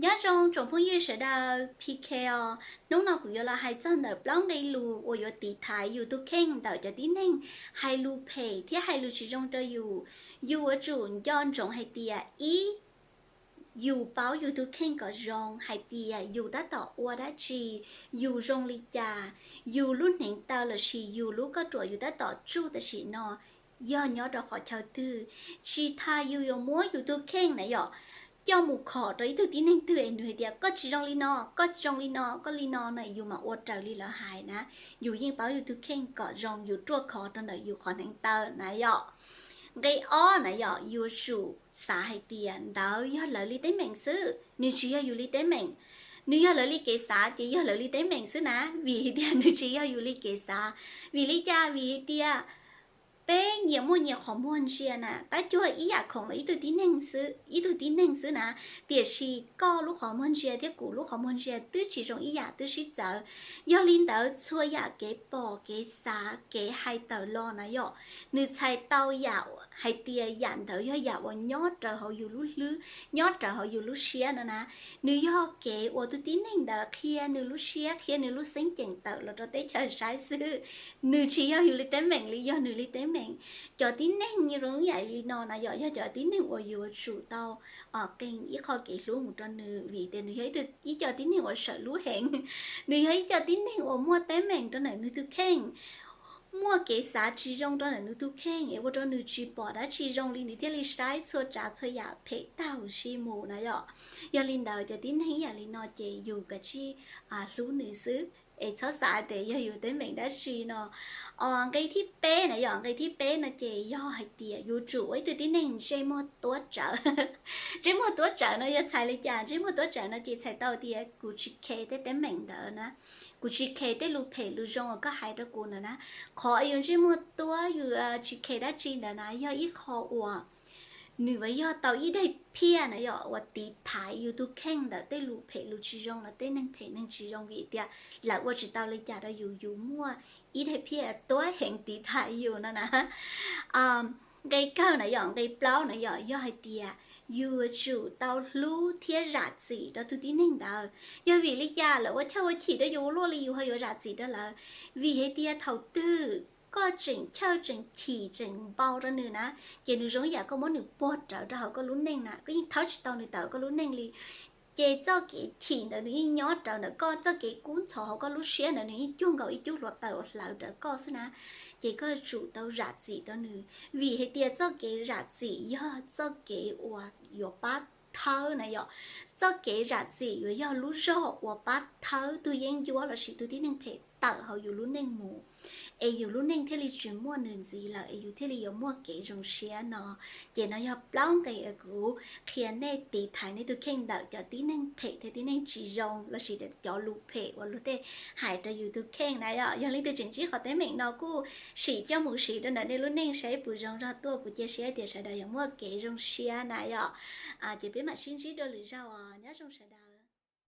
Nyob zoo tsoom phooj ywg sawv daws, P K os. Hnub no kuv yuav los hais txog ntawm plaub nqe lus uas yuav tiv thaiv yus tus kheej ntawm cov tib neeg hais lus phem thiab hais lus tsis zoo rau yus. Yus yuav tsum nco ntsoov hais tias ib, yus paub yus tus kheej kom zoo hais tias yus tab tom ua dab tsi, yus zoo li cas, yus lub hneev taw lossis yus lub koj ruam yus tab tom tsuj tam sim no yog nyob rau qhov chaw twg. Tsis tas yus yuav muab yus tus kheej na yom, coj mus khom rau ib tug tib neeg twg es nws hais tias koj tsis zoo li no, koj tsis zoo li no, koj li no na, yus mam ua raws li lawv hais na. Yus yeej paub yus tus kheej kom zoo, yus ruaj khov rau ntawm yus qhov hneev taw na yom. Nqe ob na yom, yuav tsum xav hais tias ntawd yog lawv li teeb meem xwb, nws tsis yog yus li teeb meem. Nws yog lawv li kev xav ces yog lawv li teeb meem xwb na, vim tias nws tsis yog yus li kev xav. Vim li cas? Vim hais tias peb nyias muaj nyias qhov muag ntsia na, tab cuag ib yam khoom los ib tug tib neeg xwb, ib tug tib neeg xwb na, tiam sis koj lub qhov muag ntsia thiab kuv lub qhov muag ntsia twb tsis zoo ib yam, twb sib txawv. Yog li ntawd txhua yam kev pom kev xav kev hais tawm los na yom, nws txhais tau yam hais tias yam ntawd yog yam uas nyob raws hauv yus lub hlwb, nyob raws hauv yus lub siab no na. Nws yog kev uas tus tib neeg ntawd qhia nws lub siab, qhia nws lub xeeb ceem tawm los rau teb chaws saib xwb. Nws tsis yog yus li teeb meem li, yog nws li teeb meem. Cov tib neeg zoo yam li no na yom, yog cov tib neeg uas yuav tsum tau qee ib qho kev hlub mus rau nws, vim tias nws yog ib co tib neeg uas sawv lub heev. Nws yog ib co tib neeg uas muaj teeb meem rau ntawm nws tus kheej, muaj kev xav tsis zoo rau ntawm nws tus kheej es ua rau nws tsis pom dab tsi zoo li, nws thiaj li saib txhua tsav txhua yam phem tag huv si mus na yom. Yog li ntawd cov tib neeg ib yam li no ces yus kav tsij hlub nws xwb, es txhob xav tias yog yus teeb meem dab tsi no. Nqe thib peb na yom, nqe thib peb no ces yog hais tias yuav tsum ua ib tug tib neeg ntsej muag tuab tsawv. Ntsej muag tuab tsawv no yog txhais li cas? Ntsej muag tuab tsawv no ces txhais tau tias kuv tsis khe tej teeb meem ntawd na, kuv tsis khe tej lus phem lus zoo uas koj hais rau kuv ntawd na. Qhov yus ntsej muag tuab, yus tsis khe dab tsi ntawd na yog ib qho uas nws yuav yog tau ib daim phiaj na yom, uas tiv thaiv yus tus kheej ntawm tej lus phem lus tsis zoo los tej neeg phem neeg tsis zoo, vim tias lawv ua tsis tau li cas rau yus, yus muaj ib daim phiaj tuab heev tiv thaiv yus no na. Nqe kawg na yom, nqe plaub na yom, yog hais tias yus yuav tsum tau hlub thiab zam txim rau tus tib neeg ntawd. Yog vim li cas lawv ua chawj ua chim rau yus ua luaj li yus ho yuav zam txim rau lawv? Vim hais tias thaum twg koj tseem chawj tseem chim tseem npau rau nws na, ces nws zoo ib yam koj muab nws puag rawv rau hauv koj lub neej na, koj yeej thawb tsis tau nws tawm koj lub neej li. Ces txoj kev chim ntawd nws yeej nyob rawv ntawm koj, txoj kev kub ntxhov hauv koj lub siab ntawd nws yeej cuag nkaus ib cub hluav taws uas hlawv rawv koj xwb na. Ces koj yuav tsum tau zam txim rau nws, vim hais tias txoj kev zam txim yog txoj kev uas yuav pab thawb na yom. Txoj kev zam txim yuav yog lub zog uas pab thawb tus yeeb ncuab lossis tus tib neeg phem tawm hauv yus lub neej mus, es yus lub neej thiaj li tsis muaj nws ntxiv lawm, es yus thiaj li yuav muaj kev zoo siab no. Ces no yog plaub nqe uas kuv qhia nej tiv thaiv nej tus kheej ntawm cov tib neeg phem thiab tib neeg tsis zoo lossis cov lus phem uas luag tej hais rau yus tus kheej na yom. Yog leej twg tseem ntsib qhov teeb meem no kuj sim coj mus siv rau ntawm nej lub neej saib puas zoo zog tuaj. Kuv cia siab tias sawv daws yuav muaj kev zoo siab na yom. Ces peb mam sib ntsib dua lwm zaug os, nyob zoo sawv daws.